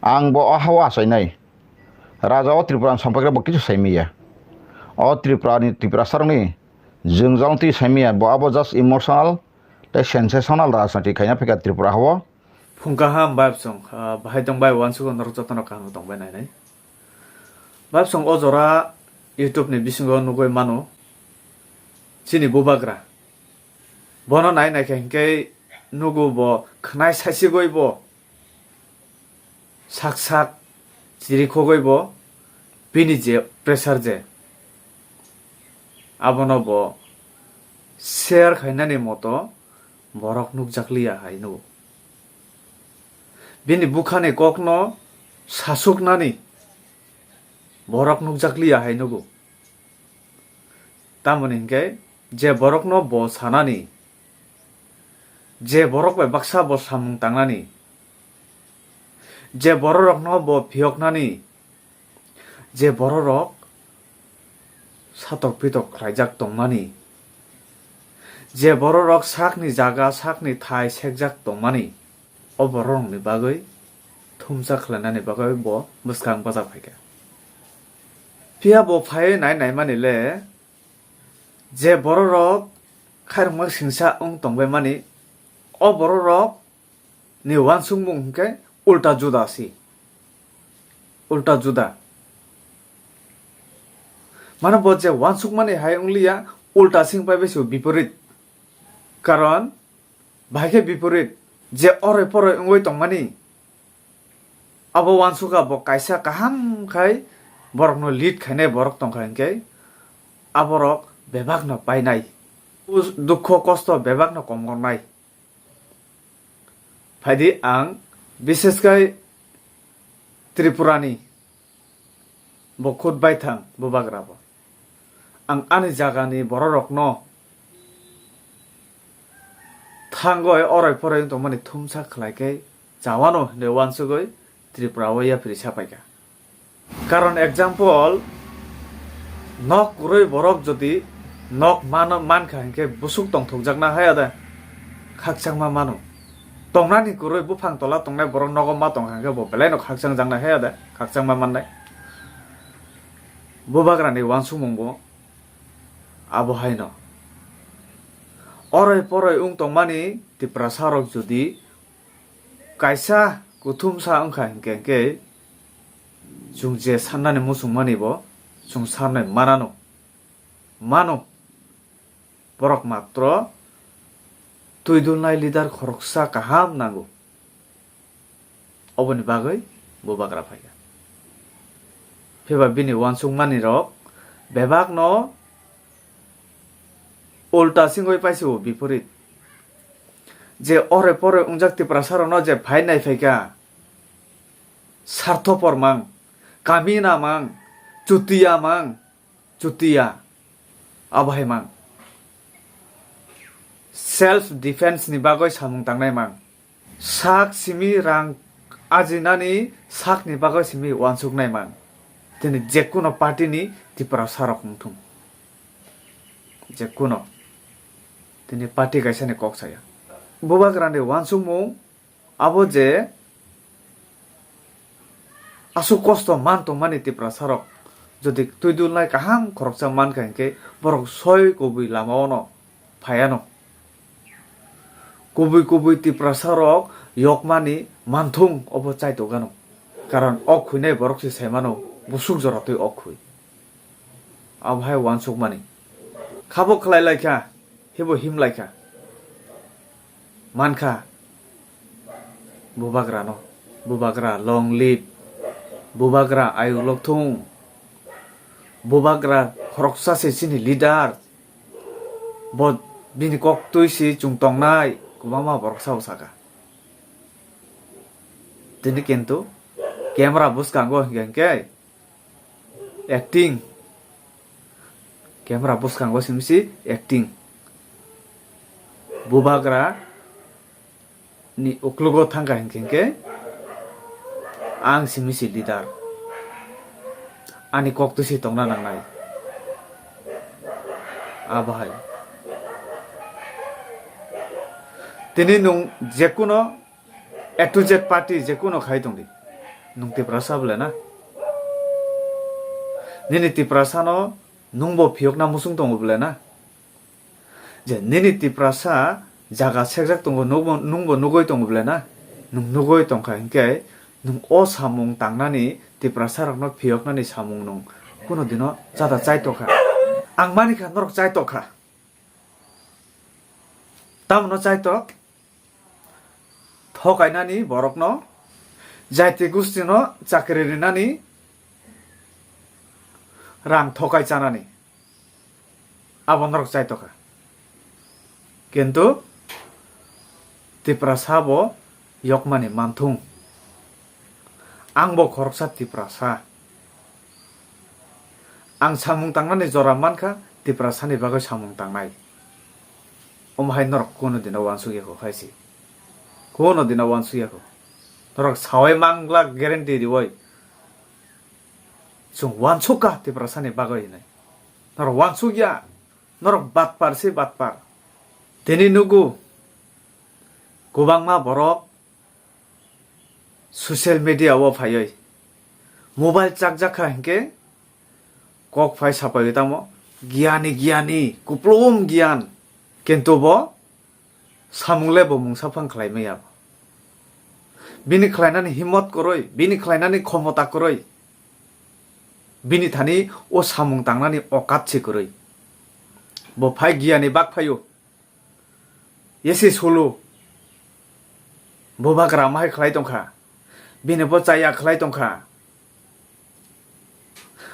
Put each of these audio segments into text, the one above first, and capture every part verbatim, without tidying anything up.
Ang bo o ha-o achainai. Raja o Tripura ni sampaigra bo kichu saimaya. O Tripura ni, Tiprasa rokni jwngjal twi saimaya. Bo abo just emotional tei sensational rajniti khaina phaikha Tripura ha-o. Phung kaham, bai bwsong, ah, bahai tong bai, uansukgo norok jotono kaham tong bai nainai. Bai bwsong o jora YouTube ni bisingo nugui mano, chini bubagra. Bono nai naikha hinkhe nugo bo khwnai saisigoi bo sak sak chirikhogoi bo bini je pressure je abono bo share khainani moto borok nukjakliya hai nugo. Bini bukhani kokno sasuknani borok nukjakliya hai nugo. Tamoni hinkhe je borokno bo sanani, je borok bai baksa bo samung tangnani, je bororokno bo phiyoknani, je bororok satok pitok khlaijak tongmani, je bororok sakni jaga, sakni thai sekjak tongmani, o bororokni bagwi thumsa khlainani bagwi bo bwskang bacha phaikha. Phiya bo phaiwi nai naimani le, je bororok khairokma singsa wng tongbaimani, o bororok ni uansukmung hinkhe ulta juda si. Ulta juda. Mane bo je uansukmani hai wngliya, ulta sing pai bai se biporit. Karon, bahai khe biporit, je oroi poroi wngwi tongmani, abo uansukha bo kaisa kaham khai borokno lead khainai borok tongkha hinkhe aborok bebakno painai. Us-, dukho kosto bebakno komornai. Phaidi ang bishesh khai Tripurani bo khut baithang bubagra bo. Ang ani jagani bororokno thangoi oroi poroi wng tongmani thumsa khlai khe chawano hinwi uansugwi Tripura o yapri sapaikha. Karon example, nok kwrwi borok jodi nok mano, mankha hinkhe busuk tongthokjakna haya de, khakchangma mano. Tongnani kwrwi buphang tola tongnai borok nogo ma tongkha hinkhe bo belaino khakchangjaknai haya de, khakchangma mannai. Bubagrani uansukmung bo abo haino. Oroi poroi wng tongmani Tiprasa rok jodi kaisa kuthumsa wngkha hinkhe, hinkhe chwng je sannani muchungmani bo chwng sanai manano, mano. Borok matro twi dulnai leader khoroksa kaham nango. Oboni bagwi bubagra phaikha. Phiba bini uansukmani rok bebakno ulta singwi paisio biporit. Je ore pore wngjak Tiprasa rokno je phai nai phaikha, sarthopor mang, kamina mang, chutiya mang, chutiya, abo hai mang. Self defense ni bagwi samung tangnai mang. Sak simi rang ajinani sakni bagwi simi uansuknai mang. Tini jekuno party ni Tiprasa rok wngthung. Jekuno. Tini party kaisa ni kok saya. Bubagra ni uansukmung abo je aswk kosto man tongmani Tiprasa rok jodi twi dulnai kaham khoroksa mankha hinkhe borok soi kubui lama ono phaiano. Kubui kubui Tiprasa rok yokmani manthung obo chaitokgano. Karon ok khuinai borok se saimano busuk jora twi ok khui. Abo hai uansukmani. Khabo khlai laikha, hibo him laikha. Mankha. Bubagrano. Bubagra long live. Bubagra ayuk lokthung. Bubagra khoroksa se chini leader. Bo bini kok twi si chwng tongnai. Kwbangma borok sao saka. Tini kintu camera bwskango hinkhe hinkhe acting. Camera bwskango simi si acting. Bubagra ni uklogo thangkha hinkhe hinkhe ang simi si leader. Ani kok twi si tongna nangnai. Abo hai. Tini nwng jekuno A to Z party jekuno khai tongdi. Nwng Tiprasa bole na? Nini Tiprasa no nwng bo phiyokna muchung tongo bole na? Je nini Tiprasa jaga sekjak tongo, nwng bo, nwng bo nugwi tongo bole na? Nwng nugwi tongkha hinkhe nwng o samung tangnani, Tiprasa rokno phiyoknani samung nwng kuno dino chada chai tokha. Ang manikha norok chai tokha. Tamno chaitok thokainani borokno, jaiti gustino chakri rinani, rang thokai chanani, abo norok chaitokha. Kintu Tiprasa bo yokmani manthung. Ang bo khoroksa Tiprasa. Ang samung tangnani jora mankha, Tiprasani bagwi samung tangnai. Omo hai norok kuno dino uansukya kho hai se. Kuno dino uansukya kho. Norok sawai mangla guarantee riwoi. Chwng uansukha Tiprasani bagwi hinwi. Norok uansukya. Norok batpar se batpar. Tini nugo kwbangma borok social media o phaiwi mobile chakjak kha hinkhe kok phai sapaiwi tamo giyani giyani kuplum giyan, kintu bo samung le bo mungsa phang khlai maya. Bini khlainani himmot kwrwi, bini khlainani khomota kwrwi, bini thani o samung tangnani okat se kwrwi. Bo phai giyani bak phaio. Yesi sulu. Bubagra mahai khlai tongkha. Bini bo chaya khlai tongkha.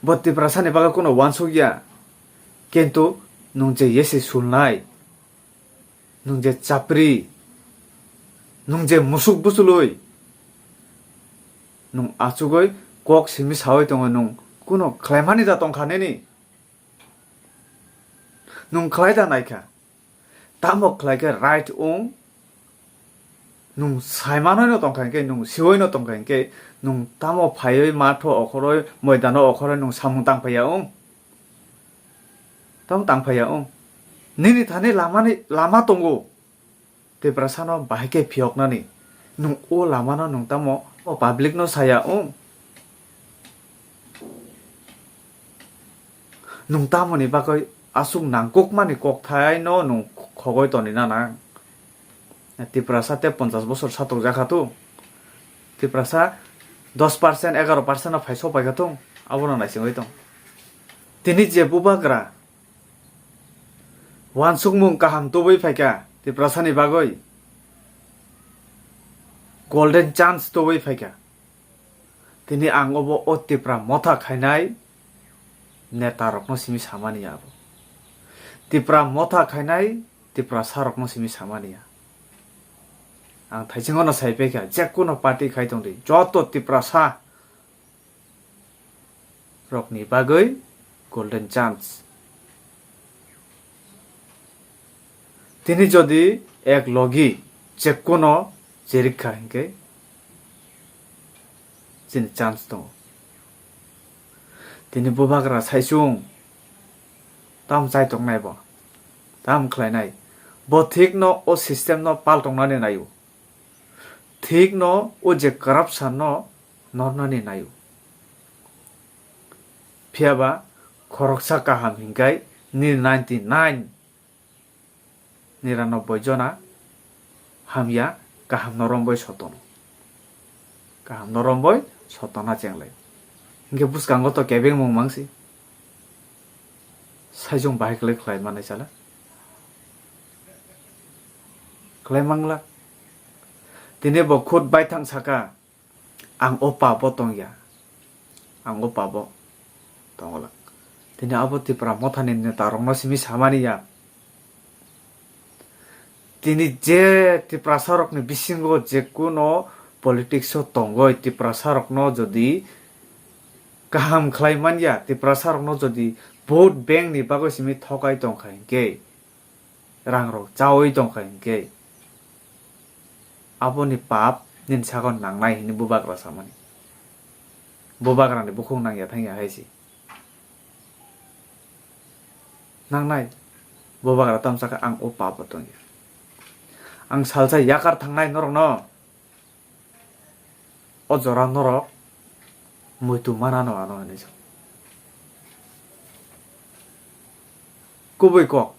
Bo Tiprasani bagwi kuno uansukya. Kintu nwng je yesi sulnai, nwng je chapri, nwng je musuk buchului, nwng achugwi kok simi sawi tongo, nwng kuno khlaimani da tongkha nini? Nwng khlai da naikha? Tamo khlai khe right wng? Nwng saimanoi no tongkha hinkhe, nwng siwoi no tongkha hinkhe, nwng tamo phaiwi matho okhoroi, moidano okhoroi nwng samung tang phaiya wng? Tamo tang phaiya wng? Nini thani lamani, lama tongo. Tiprasano bahai khe phiyoknani. Nwng o lamano nwng tamo o public no saya wng? Nwng tamoni bagwi aswk nangkukmani kokthaino nwng khogoi tonina nang? Tiprasa tei ponchash bosor satokjakha tu. Tiprasa dos percent, egaro percent no phai sopaikha tu. Abono naisingwi tong. Tini je bubagra uansukmung kaham tubui phaikha Tiprasani bagwi, golden chance tubui phaikha. Tini ang obo o Tipra motha khainai netarokno simi samani ya abo. Tipra motha khainai Tiprasarokno simi samani ya. Ang thaisingono sai paikha, jekuno party khai tongdi, joto Tiprasa rokni bagwi golden chance. Tini jodi ek logi jekuno cherikha hinkhe chini chance tongo. Tini bubagra saichung tam chai tongnai bo, tam khlainai. Bo thikno o system no pal tongnani naio. Thikno o je corruption no nornani naio. Phiyaba khoroksa kaham hinkai ni ninety nine, nirano boijona hamya, kaham no romboi sotono. Kaham no romboi sotona chenglai. Hinkhe bwskango to kebengmung mangsi. Saichung bahai kwlai khlai manai chala. Khlai mangla. Tini bo khut baithang saka, ang o pabo tongya. Ang o pabo tongla. Tini abo Tipra mothani netarokno simi samani ya. Tini je Tiprasarokni bisingo jekuno politics o tongoi, Tiprasarokno jodi kaham khlai manya, Tiprasarokno jodi vote bank ni bagwi simi thokai tongkha hinkhe, rangrok chaui tongkha hinkhe, aboni pap nini sakao nangnai hini bubagra samani. Bubagrani bukhuk nangya thangya hai se. Nangnai, bubagra tamsaka ang o pabo tongya. Ang salsa yakar thangnai norokno. O jora norok muitu manano ano hinwi sa. Kubui kok,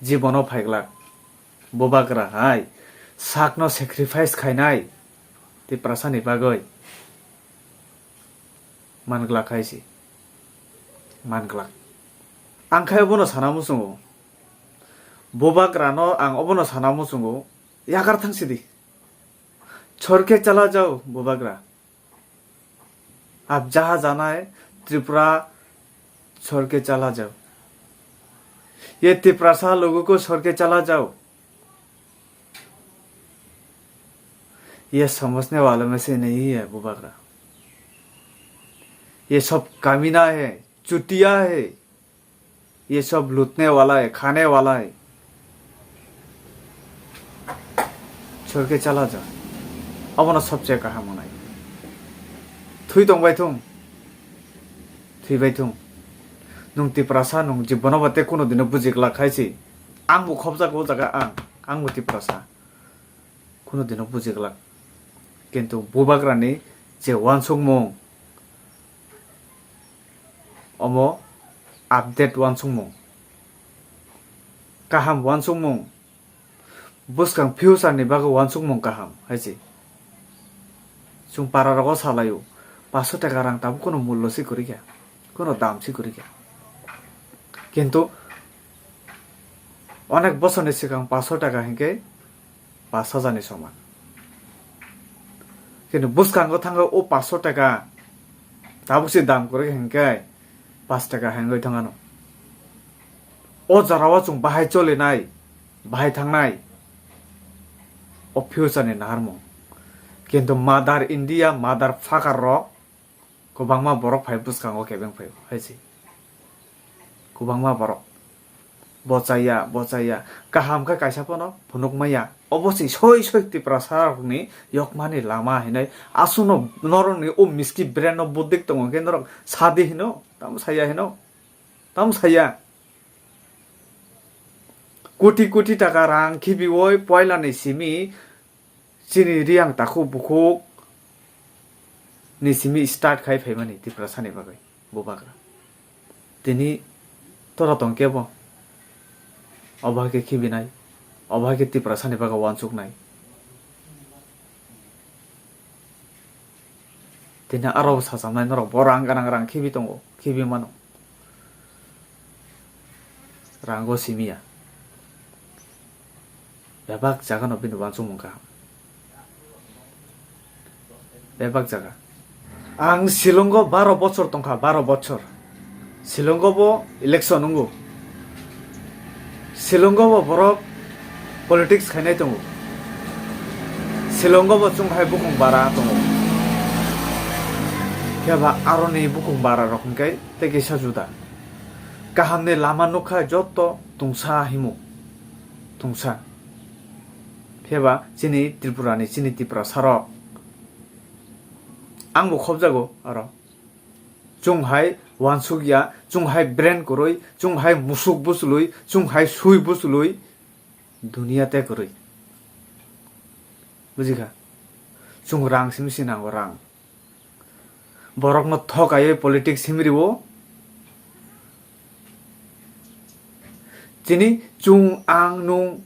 jibono phaiglak, bubagra hai sakno sacrifice khainai Tiprasani bagwi manglak hai se, manglak. Ang khai obono sana muchungo, bubagrano ang obono sana muchungo, yakar thang sidi. Chorke chala jao, bubagra. आप जहाँ जाना है, त्रिपुरा छोड़ के चला जाओ। ये तिपरासा लोगों को छोड़ के चला जाओ। ये समझने वालों में से नहीं है, बुबागरा। ये सब कमीना है, चुतिया है। ये सब लूटने वाला है, खाने वाला है। छोड़ के चला जा। Abono sobse kaham wngnai. Thwi tong bai thung. Thwi bai thung. Nwng Tiprasa, nwng jibono ba tei kuno dino buji glak hai se. Ang bo khobjak o jaga ang. Ang bo Tiprasa. Kuno dino buji glak. Kintu bubagrani je uansukmung, omo update uansukmung, kaham uansukmung, bwskang future ni bagwi uansukmung kaham hai se. Chwng para rogo salaio, paso taka rang tabuk kuno mullo se kwrwi kha, kuno dam se kwrwi kha. Kintu onek bosorni swkang paso taka hinkhe pash hajar ni soman. Kintu bwskango thangwi o pash taka tabuk se dam kwrwi hinkhe pash taka hangwi thangano. O jora o chwng bahai cholinai, bahai thangnai, o future ni naharmung. Kintu mother India, mother fucker rok kwbangma borok phai bwskango kebeng phai hai se. Kwbangma borok. Bo chaya, bo chaya. Kaham khe kaisa phano phunuk maya. Obo se soi soi Tiprasa rokni yokmani lama hinwi. Aswkno norokni o miski brain no budik tongo khe norok sadi hino, tamo saya hino, tamo saya. Koti koti taka rang khibiwi poila ni simi chini riyang takhuk bukhuk ni simi start khai phaimani Tiprasani bagwi bubagra. Tini tora tong kebo? Obo hai khe khibinai, obo hai khe Tiprasani bagwi uansuknai. Tini aro bo sachamnai norok bo rang ganang rang khibi tongo, khibi mano. Rango simiya. Bebak jaga no bini uansukmung kaham. Bebak jaga. Ang Shillongo baro bochor tongkha, baro bochor. Shillongo bo election wngo. Shillongo bo borok politics khainai tongo. Shillongo bo chwng hai bukung bara tongo. Khe ba aroni bukung bara rok hwnkhe tei kisa juda. Kahamni lama nukha joto tungsa himo. Tungsa. Phiya ba chini Tripura ni, chini Tiprasa rok. Ang bo khobjago aro. Chwng hai uansuk ya, chwng hai brain kwrwi, chwng hai musuk bwchlwi, chwng hai sui bwchlwi, duniya te kwrwi. Bujikha? Chwng rang simi se nango, rang. Borokno thokaiwi politics himrio. Chini chwng, ang, nwng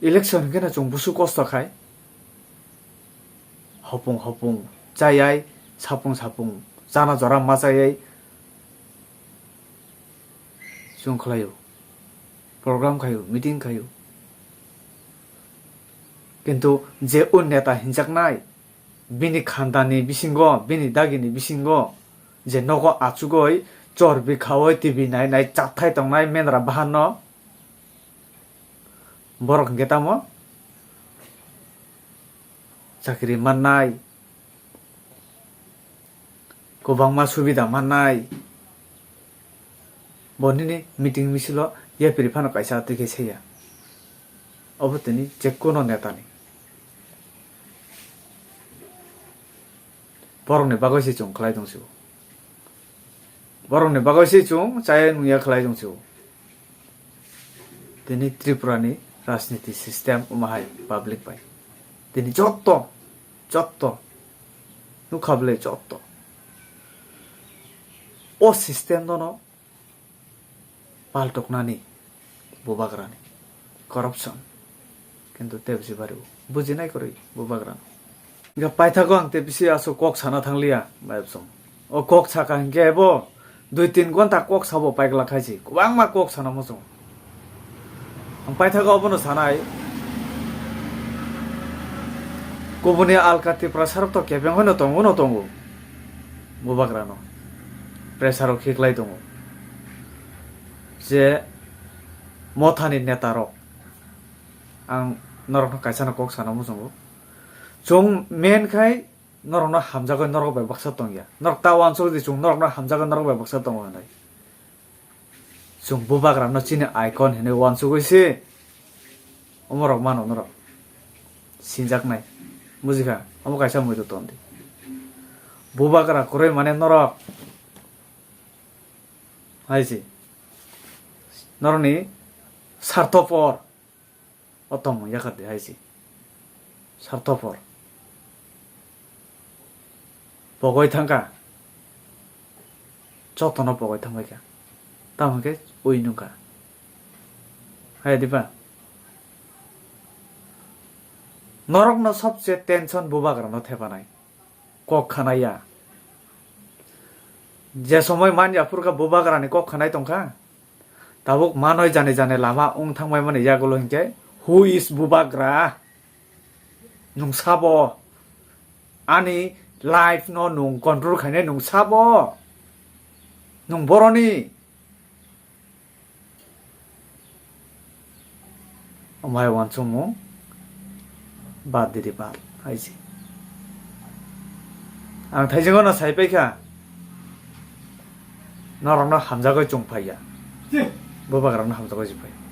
election hwnkhe no chwng busu kosto khai. Hopung hopung chayai, sapung sapung chana jora ma chayai chwng khlaio. Program khaio, meeting khaio. Kintu je o neta hinjaknai, bini khandani bisingo, bini dagini bisingo, je nogo achugoi chorbi khaui, T V nai nai, chathai tongnai mendra bahanno, borok hwnkhe tamo chakri mannai, kwbangma subida mannai. Bo nini meeting misilo yapri phano kaisa twi khe saiya. Obo tini jekkuno netani. Borokni bagwi se chwng khlai tong sio. Borokni bagwi se chwng chaya nungya khlai tong sio. Tini Tripura ni rajniti system omo hai public bai. Tini jotto, jotto. Nukha bwle jotto. O system no no paltoknani bubagrani corruption. Kintu tebsi bari bujinai kwrwi bubagrano. Hingke paithago ang tebsi aswk kok sana thangliya, bai bwsong. O kok saka hingke bo dui tin gonta kok sabo paigla khaisi, kwbangma kok sana muchung. Ang paithago obono sanai, kubuni alka Tiprasarok to kebeng hoino tongo no tongo, bubagrano pressure o khiklai tongo je mothani netarok. Ang norokno kaisano kok sana muchungo, chwng men khai norokno hamjagwi norok bai baksa tongya, norok ta uansuk di chwng norokno hamjagwi norok bai baksa tongo hinwi. Chwng bubagrano chini icon hinwi uansugwi se omorok mano norok sinjaknai, bujikha? Omo kaisa muitu tondi. Bubagra kwrwi mane norok hai se norokni sarthopor. O tongmung yakar di hai se. Sarthopor. Pogoi thangkha. Jotono pogoi thangbaikha. Tamo hwnkhe ui nungkha. Hai diba? Norokno sobse tension bubagrano thepanai. Kok khanaiya. Je somoi manya phurkha bubagrani kok khanai tongkha. Tabuk manoi jani jani lama wng thangbai mani yagulo hinkhe, who is bubagra? Nung sabo? Ani life no nung control khainai nung sabo? Nung boroni? Omo hai uansukmung bad didi bad hai se. Ang thaisingo no sai paikha, norokno hamjagwi chwng phaiya, bubagrano hamjagwi chwng phaiya.